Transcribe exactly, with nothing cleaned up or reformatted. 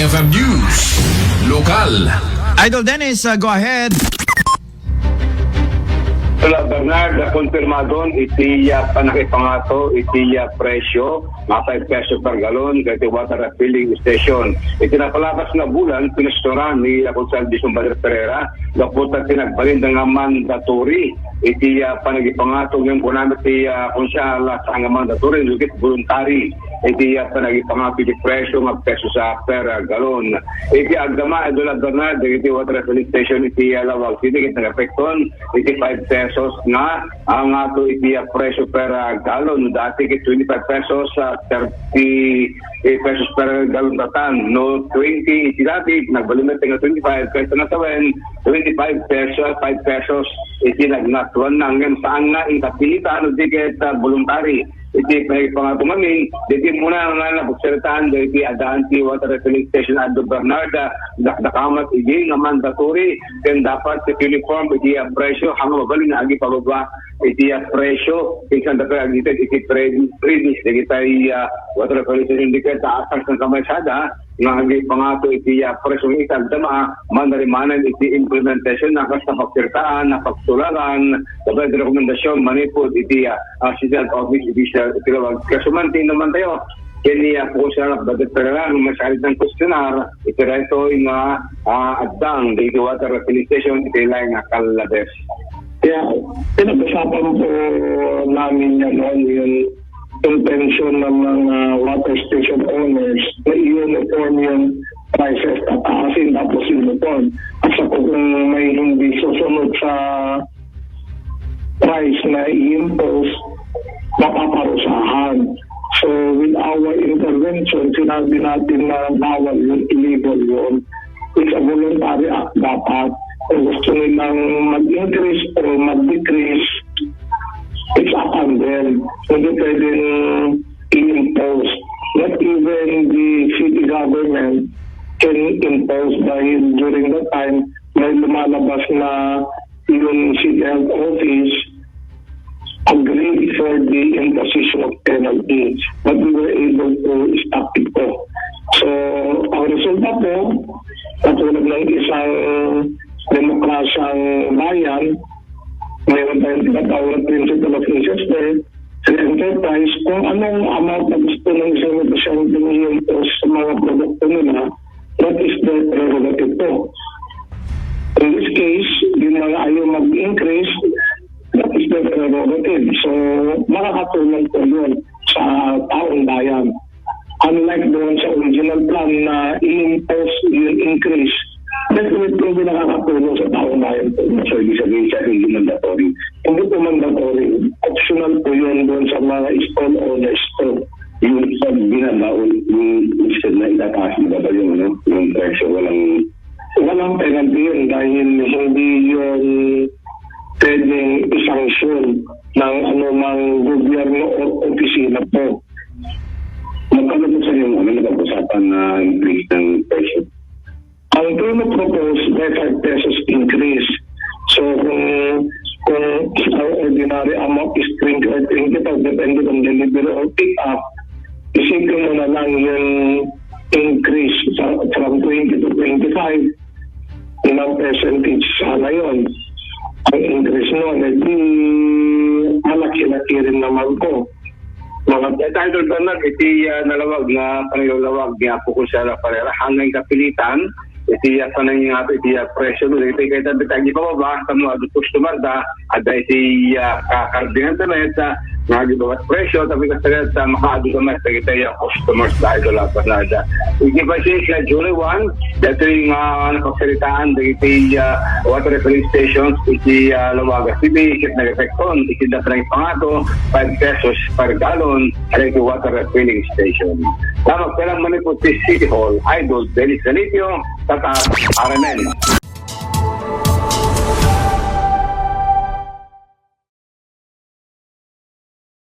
F M News, lokal. Idol Dennis, uh, go ahead. Idol Bernard, kumpirmadon iti, ah, panakipangato iti, ah, presyo nga five peso per galon iti water refilling station. Iti napalabas nga bulan, pinusturan ni, ah, Konsehal Jason Bader Pereira gapu ta pinagbalinda nga mandatory iti, ah, panakipangato. Ngem kunana ti, ah, Konsehal, ah, saan nga mandatory, nagit voluntary iti, ah, panakipangato iti presyo nga pesos, ah, per, ah, galon. Iti agdama, Idol Bernard, dagiti water refilling station iti, ah, Laoag City ket nagapekton iti five pesos nga, ah, ngato iti, ah, presyo per, ah, galon. Dati ket twenty-five pesos, ah, thirty pesos per galon tatan. No twenty iti dati, nagbalin met nga twenty-five, ket nasawen, twenty-five pesos, five pesos iti nagnatuan na. Ngem saan nga inkapilitan no di ket, ah, voluntary iti panakipangato ngamin, dagiti umuna nga napagsaritaan dagiti addaan ti water refilling station, Idol Bernard, ah, dakdakamat idi nga mandatory ken dapat ket uniform iti, ah, presyo, haan nga mabalin nga agipababa iti, ah, presyo, insan daytoy agitid iti pre-, previous dagiti, ah, water refilling station, di ket taas ang kamaysadan nga agipangato iti, ah, presyo iti agdama, manarimanan iti implementation na kas napagsaritaan, napagsularan, dagiti rekomendasyon manipud iti, ah, ah, City Health Office iti siya, iti Laoag. Kasuman, ti naman tayo, kini, ah, po siya, bagat talaga, nung masalit ng questionnaire, iti retoy nga, ah, addang, dagiti water refilling station, iti laing nga kalabes. Kaya, pinag-usapan po namin yan noon, yung intention ng mga water station owners na i-uniform yung prices, tataasin tapos uniform. At sa kung may hindi susunod sa price na i-impose, mapaparusahan. So, with our intervention, sinabi natin na bawal yun, illegal yun. It's a voluntary act dapat. Kung gusto nilang mag-increase o mag-decrease, it's upon them. Hindi pwedeng i-impose. Not even the city government can impose dahil during that time, may lumalabas na yung City Health Office agreed for the imposition of penalty. But we were able to stop it po. So, ang resulta po, katulad ng isang demokrasyang bayan, mayroon tayong tinatawag na principle of necessity, free enterprise, kung anong amount na gusto ng isang negosyante ng i-impose sa mga produkto nila, that is their prerogative po. In this case, yung mga ayaw mag-increase, that is their prerogative. So, makakatulong po yun sa taong bayan. Unlike doon sa original plan na i-impose yung increase, definitely hindi nakakatulong sa taong bayan po. So, ibig sabihin siya, hindi mandatory. Hindi po mandatory. Optional po yun doon sa mga stall owners po. Yung pag binabaon, yung instead na itataas na ba yung, ano, yung presyo, walang, walang penalty yun dahil hindi yun pwedeng isanksyon ng anumang gobyerno o opisina po. Magkano po sa yung, ano, napag-usapan na increase ng presyo? Ang pinopropose may five pesos increase. So, kung, kung ang ordinary amount is twenty or twenty-five, depende kung delivery or pick up, isipin mo na lang yung increase sa, from twenty to twenty-five, ilang percentage sana yun. Ang increase nun, eh, di malaki-laki rin naman po. Mga Idol Bernard, iti, ah, nalawag nga panaglalawag ni Apo Konsehal Pereira, hanggang kapilitan, iti, ah, panangingato, iti, ah, presyo, no, iti, kaya tabi tayo, ibababa, sa mga customer da, ada iti, ah, ka-, kardingan da, met, ah, nga, ibababa presyo, tapi kasi, ah, makaadu ka, met, iti, ah, customers da, Idol Bernard. Iti, pa siya, July one, dito yung, ah, napagsalitaan, iti, ah, water refilling stations, iti, ah, Laoaga City, ket nag-epekton, iti da panagpangato, five pesos per gallon, iti water refilling station. Tama, kailangan man po ti City Hall, Idol Dennis Galicio, Tatak, R M N.